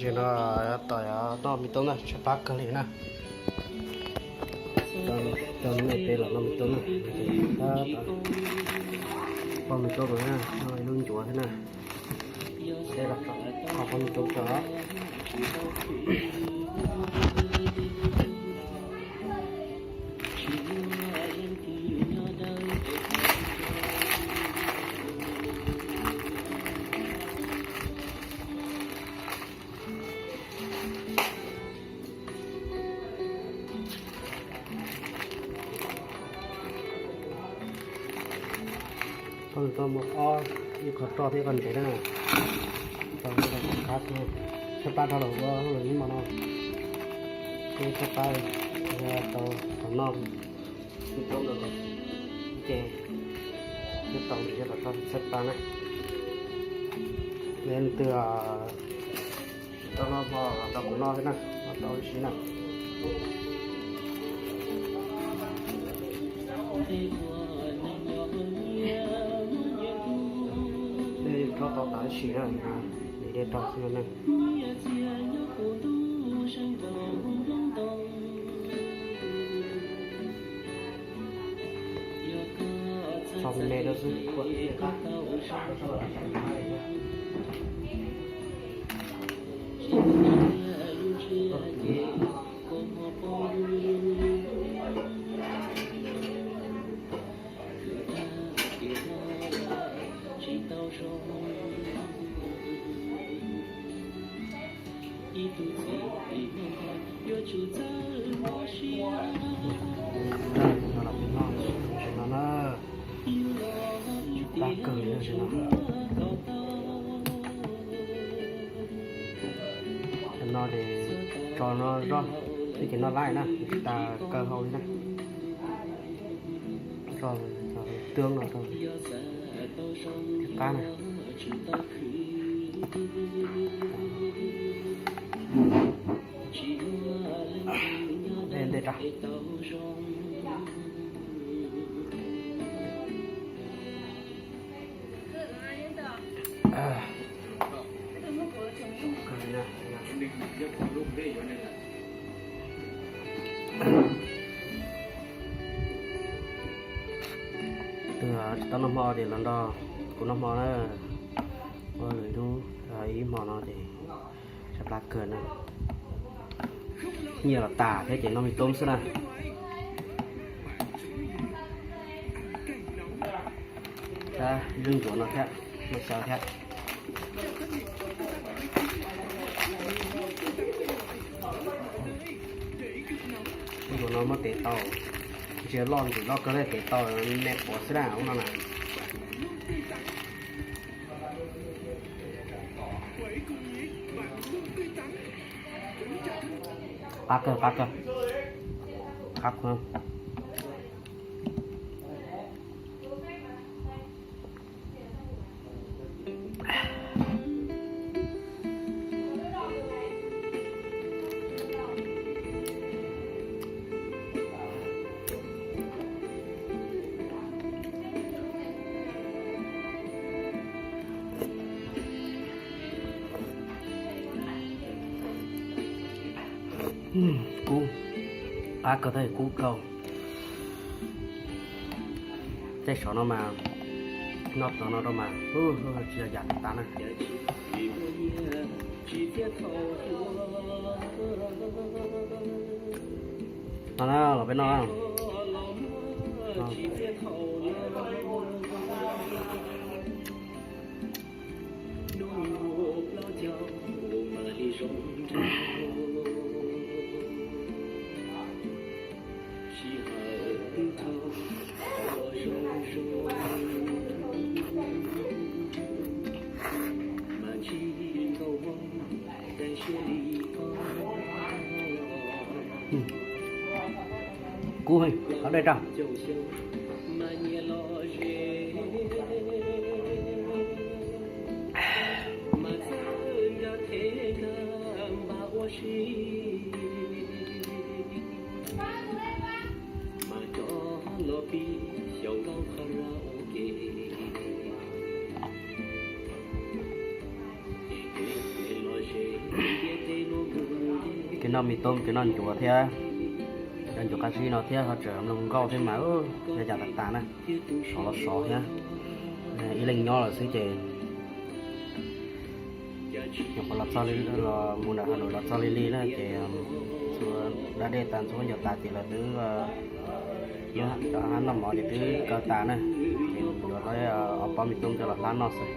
Tam sim no tos noj me tub na, tshaib plab kawg li na. Tau nej peb los noj me tub na, poj me tub na, noj ib lub ncuav thiab na. Peb los kho poj me tub tso. Koj mus tau mus ob, ib qho roj thiab ib qho ntsev na. Tau, tshaib plab dhau los ua hauj lwm ib hmos no, tshaib plab, tau tau noj ib tub no ces twb tau ntsis los tau tshaib plab na. Leej twg tau noj hmo los tau kuv noj thiab na, noj tau ib si na. Dej rau tau tas ib si na, dej rau xwb na. Txog me rau xwb. Tam no na, tshaib plab kawg li no. Tam no ces tso no zoj, twb tsis noj lawm na, tas kaw hau li na. Rau twb no rau qab na. Ntej ntej rau. Tus tsis tau noj hmo ces los nrog kuv noj hmo na. Ua lwm hnub ib hmo no ces tshaib plab kawg na. Nyiaj los tas thiab ces noj me tub xwb na. Ib lub ncuav no thiab, muab xyaw thiab. Lub ncuav no muab tev tau, ntsia loj ntxim loj kawg li, tev tau me puav xwb na ub no na. Qab kawg, qab kawg, qab kawg. Kub, qab kawg thiab kub kawg. Tej saum no mas noj tau no rau mas tsis yog yam tas na. No na, los peb noj. Kub heev, qab dej rau. Noj me tub ces noj ncuav thiab, cov ncuav qab zib no thiab ho tseem mloog nkauj thiab mas, yog yam tas tas na, sov los sov thiab. Ib leeg nyob lawm xwb ces nyuam qhuav los txog li, los mus nram Has Num los txog li li na ces txhua da dej tas ntxhuab ncov tas ces lawv twb, cov hab noj mov ces twb kaw tas na, ces yuav ob pob me tub coj los hlab noj xwb.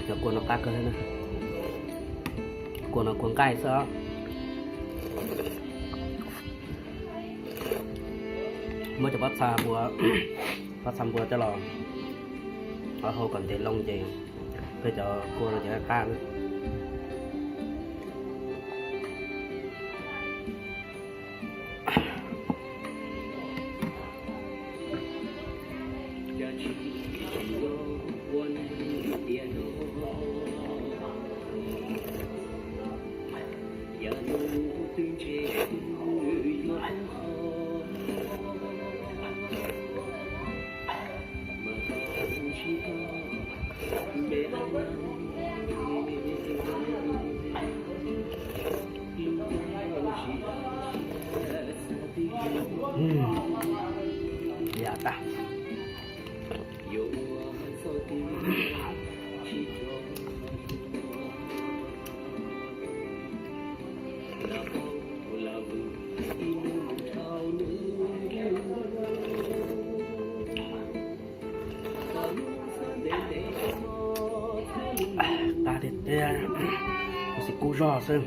Cov kua no qab kawg, kua no kua nqaij xwb. Muab cov pob txha npua, pob txha npua coj los hau kom ntev loo ces peb cov kua no ces qab. Yam tag. Tag tiag tiag, tab sis kub zog xwb.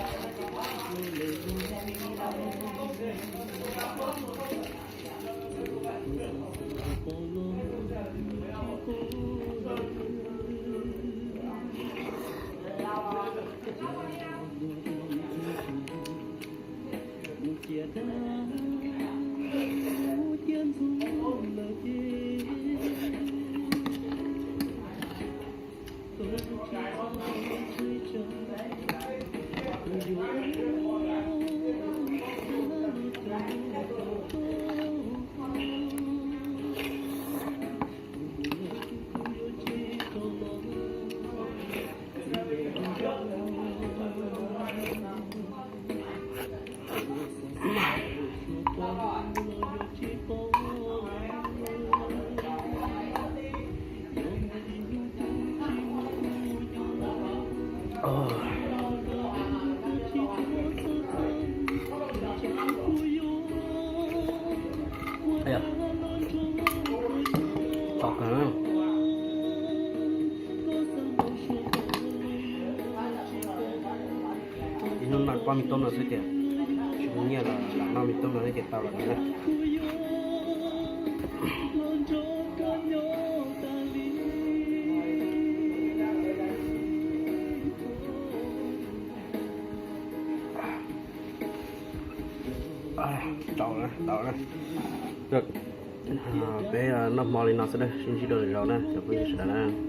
Txaus kawg. Ib hnub noj pab me tub no xwb ces, tsis muaj nyiaj los lam noj me tub no xwb ces tau lawm na. Tau na, tau na. Peb noj hmo li no xwb na, sib ntsib dua lwm zaus na cov phooj ywg sawv daws na.